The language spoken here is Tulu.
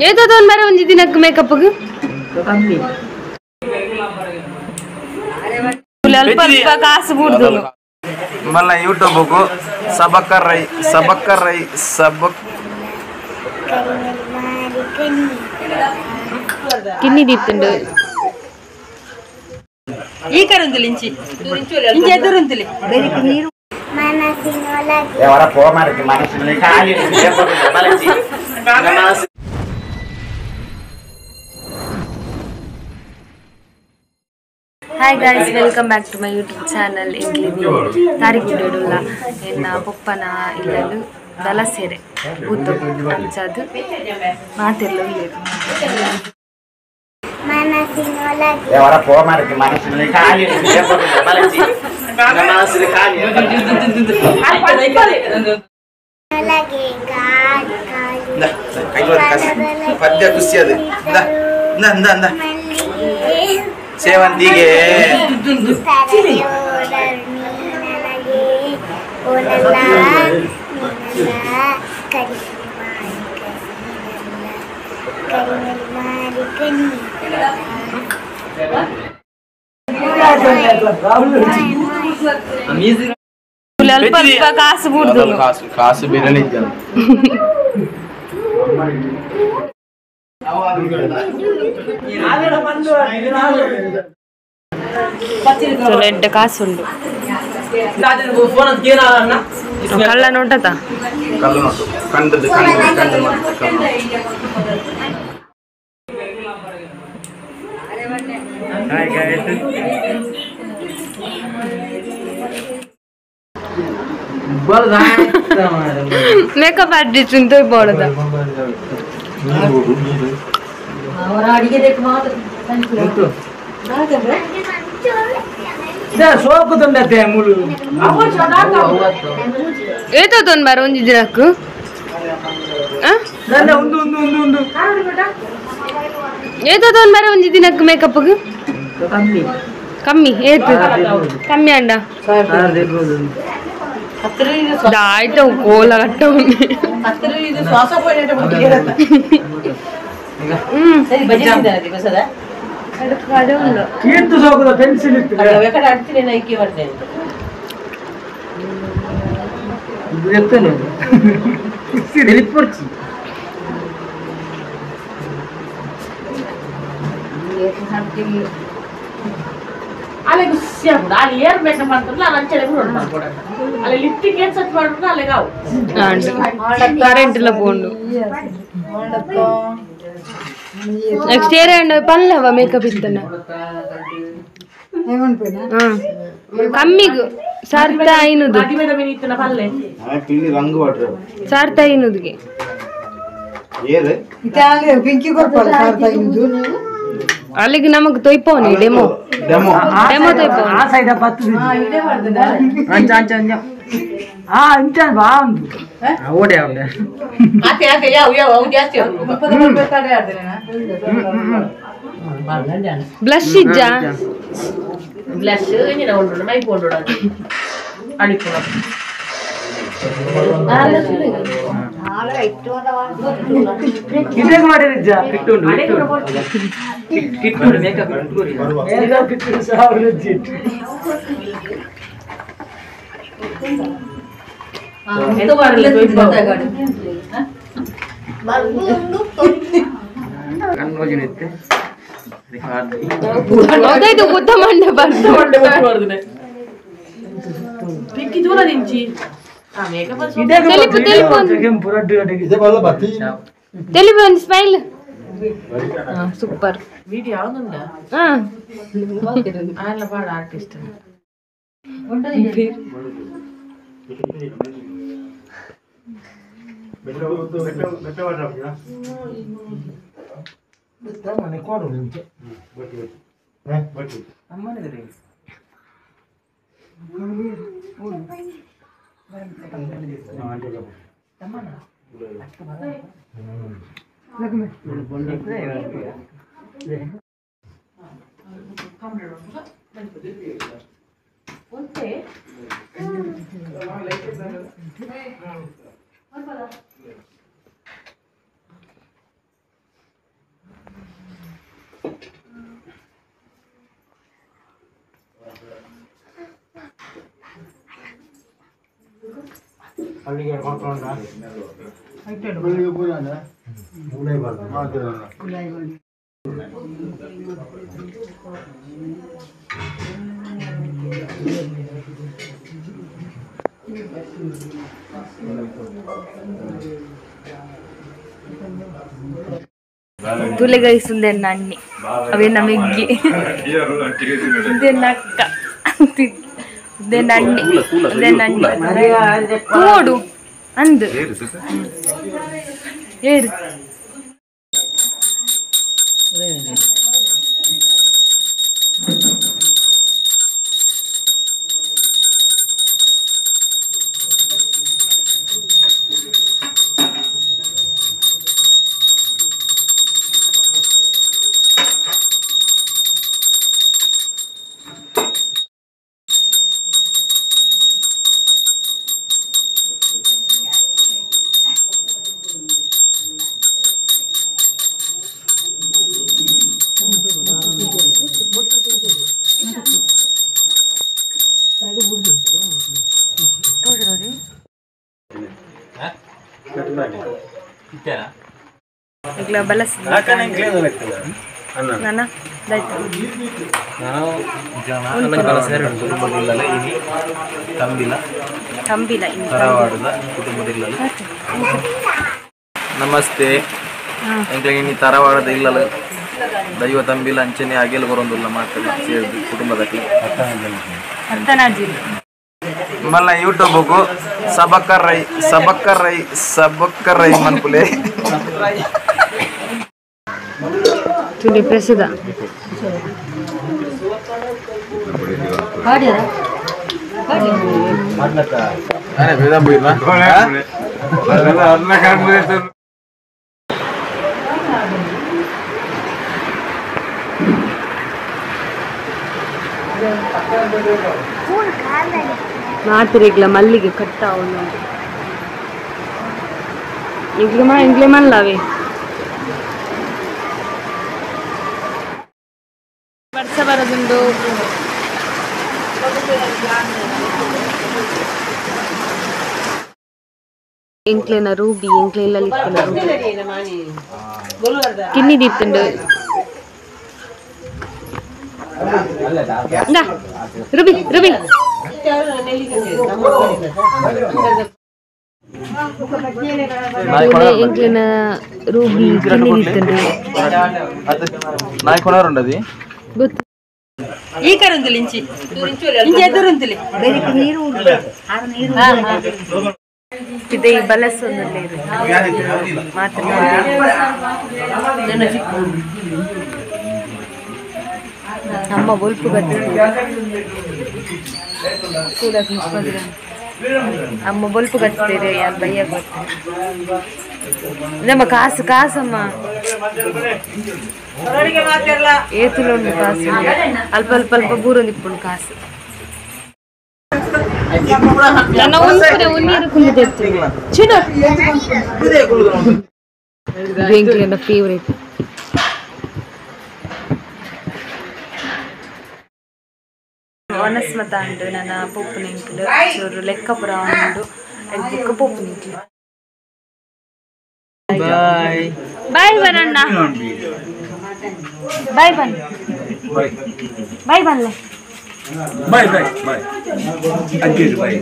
ಏತದೊಂದು ಮರ ಒಂಜಿ ದಿನಕ್ಕೆ ಮೇಕಪ್ಗೆ ಅಲ್ಪ ಅಲ್ಪ ಕಾಸು ಬುಡ್ದು ಮಲ್ಲ ಯೂಟ್ಯೂಬ್ ಕು ಸಬಕರ್ ರೈ ಸಬಕರ್ ರೈ ಸಬಕ್ ಕಿನ್ನಿ ದೀಪ್ತುಂಡು ಈ ಕರಂದುಲಿ ಇಂಚಿ ಇಂಚಿ ಎದುರುಂದುಲಿ ಬೆರಿಕ್ ನೀರು ಮನಸ್ಸಿನೊಳಗೆ ಅವರ ಪೋಮಾರಕ್ಕೆ ಮನಸ್ಸಿನಲ್ಲಿ ಖಾಲಿ ಮನಸ್ಸು. Hi guys, welcome back to my YouTube channel. ಇಂಗ್ಲಿನಿ ತಾರೀಕು ಡೇಡುಲ್ಲ ಎನ್ನ ಪೊಪ್ಪನ ಇಲ್ಲಲು ದಲಸೆರೆ ಬೂತು ಅಂಚಾದು ಮಾತಿರ್ಲು ಇಲ್ಲೇರು ಮನಸ್ಸಿನೊಳಗೆ ಅವರ ಪೋಮಾರಕ್ಕೆ ಮನಸ್ಸಿನಲ್ಲಿ ಖಾಲಿ ಮನಸ್ಸಿನಲ್ಲಿ ಖಾಲಿ ಒಳಗೆ ಗಾಳಿ ಗಾಳಿ ಪದ್ಯ ಖುಷಿ ಅದು ಸೇವಂತಿಗೆ ಅಲ್ಪ ಅಲ್ಪ ಕಾಸು ಬುಡ್ದು ಕಾಸು ಕಾಸು ಬೇರೆ ಇದ್ದಾನೆ. ಎಡ್ಡೆ ಕಾಸುಂಡು ಕಳ್ಳ ನೋಟದ ಕಳ್ಳ ನೋಟು ಕಂಡದ್ದು ಕಂಡು ಕಂಡು ಕಳ್ಳ. ಮೇಕಪ್ ಆರ್ಟಿಸ್ಟ್ ಅಂತ ಬೋಳದ ಏತೋದೊಂದು ಬಾರ ಒಂಜಿ ದಿನಕ್ಕು ಏತೋದೊಂದು ಬಾರ ಒಂಜಿ ದಿನಕ್ಕು ಮೇಕಪ್ಗೆ ಕಮ್ಮಿ ಏತು ಕಮ್ಮಿ ಅಂಡ ಆಯ್ತು ಕೋಲ ಕಟ್ಟವನಿ. ಅಲ್ಲಿಗೆ ಖುಷಿ ಆಗ್ಬಿಡು ಅಲ್ಲಿ ಏರ್ ಮೇಕಪ್ ಮಾಡ್ತಾರಲ್ಲ ಅಲ್ಲಿ ಅಂಚನೆ ಕೂಡ ಮಾಡ್ಕೊಡ ಅಲ್ಲಿ ಲಿಪ್ಟಿಕ್ ಏನ್ ಸೆಟ್ ಮಾಡ್ಬಿಟ್ಟು ಅಲ್ಲಿಗೆ ಅವು ಕರೆಂಟ್ ಎಲ್ಲ ಪೋಂಡು ನೆಕ್ಸ್ಟ್ ಇಯರ್ ಅಂಡ ಪಲ್ಲವ ಮೇಕಪ್ ಇತ್ತನ ಕಮ್ಮಿಗು ಸಾರ್ತ ಐನೂದು ಸಾರ್ತ ಐನೂದುಗೆ ಅಲ್ಲಿಗೆ ನಮಗ್ ತೊಯ್ಪೋನಿ ಡೆಮೋ ಡೆಮೋ ತೊಯ್ಪೋನಿ ಬ್ಲಶ್ ಇಜ್ಜಾ ಬ್ಲಶ್ ಇಂಜಿನ ಉಂಡು ಮೈಕ್ ಉಂಡು ಅಳಿಪುನ ಸ್ಮೈಲ್ ಸೂಪರ್. ಆರ್ಟಿಸ್ಟ್ ತುಲೆ ಗೈಸ್ ಉಂದೆನ್ನ ಅಣ್ಣಿ ಅವೇನ ಮೆಗ್ಗಿ ಉಂದೆನ್ನ ಅಕ್ಕ ಉಂದೆನ್ನ ಅಣ್ಣಿ ಉಂದೆನ್ನ ಅಣ್ಣಿ ತೋಡು ಅಂದು ಏರು ನಮಸ್ತೆ ಎಂಕ್ಲೆಗ್ ಇನಿ ತರವಾಡದ ಇಲ್ಲಲ ದೈವ ತಂಬಿಲ ಅಂಚನೆ ಅಗೆಲ್ ಬರೊಂದುಲ್ಲ ಮಾತೆಲ್ಲ ಸೇರ್ದು ಕುಟುಂಬದಕ್ಲೆ ಮಲ್ಲ ಯೂಟ್ಯೂಬ್ ಗು ಸಬಕ್ಕರ್ ರೈ ಸಬಕ್ಕರ್ ರೈ ಸಬಕ್ಕರ್ ರೈ ಮನ್ಪುಲೆ ತುಳಿ ಪ್ರಸಿದ್ಧ ಮಾತಿರಿಗ್ಲ ಮಲ್ಲಿಗೆ ಕಟ್ಟಾವನು ಇಂಗ್ಲಿಮಾ ಇಂಗ್ಲಿ ಮಲ್ಲವೇ ವರ್ಷ ಬರದುಂಡು ಎಂಕ್ಲೆನ ರೂಬಿ ಎಂಕ್ಲೆಲ್ಲ ಇಪ್ಪುನ ಕಿನ್ನಿ ದೀಪುಂಡು ರೂಬಿ ರೂಬಿ ಎಂಕ್ಲೆನ ರೂಬಿ ಕಿನ್ನಿ ದೀಪುಂಡು ನಾಯಿ ಕೊನಾರುಂಡದಿ ಗೊತ್ತು ಈ ಕರುಂದುಲಿ ಇಂಚಿ ಇಂಚಿ ಎದುರುಂದುಲಿ ಬೆರಿಕ್ ನೀರು ಆರು ನೀರು ಇದೆ ಬಲಸೊಂದುಲ್ಲೇರು ಮಾತ್ರ ನಮ್ಮ ಬೊಲ್ಪು ಗತ್ತೆ ಅಮ್ಮ ಬೊಲ್ಪು ಕಟ್ತೀರಿ ಯಾರು ಬಯ್ಯ ನಮ್ಮ ಕಾಸು ಕಾಸಮ್ಮ ಏತುಲುಂಡು ಕಾಸು ಅಲ್ಪ ಅಲ್ಪ ಅಲ್ಪ ಬೂರೊಂದಿಪ್ಪುಂಡು ಕಾಸು ನನ್ನ ಉಂಪುನೆ ಉನ್ನೀರು ಕುಲ್ಲಿದೆತ್ತು ಚಿನ್ನ ಎಂಕ್ಲೆನ ಫೇವರೇಟ್ ವನಸ್ಮತ ಉಂಡು ನನ್ನ ಪೊಪ್ಪು ನಿಂಕ್ಲು ಚೂರು ಲೆಕ್ಕಪುರ ಉಂಡು ಬುಕ್ಕ ಪೊಪ್ಪು ನಿಂಕ್ಲು ಬಾಯ್ ಬಾಯ್ ಬನಣ್ಣ ಬಾಯ್ ಬನ್ ಬಾಯ್ ಬನ್ಲೆ ಬಾಯ್ ಬಾಯ್ ಬಾಯ್ ಅಜ್ಜಿ ಬಾಯ್.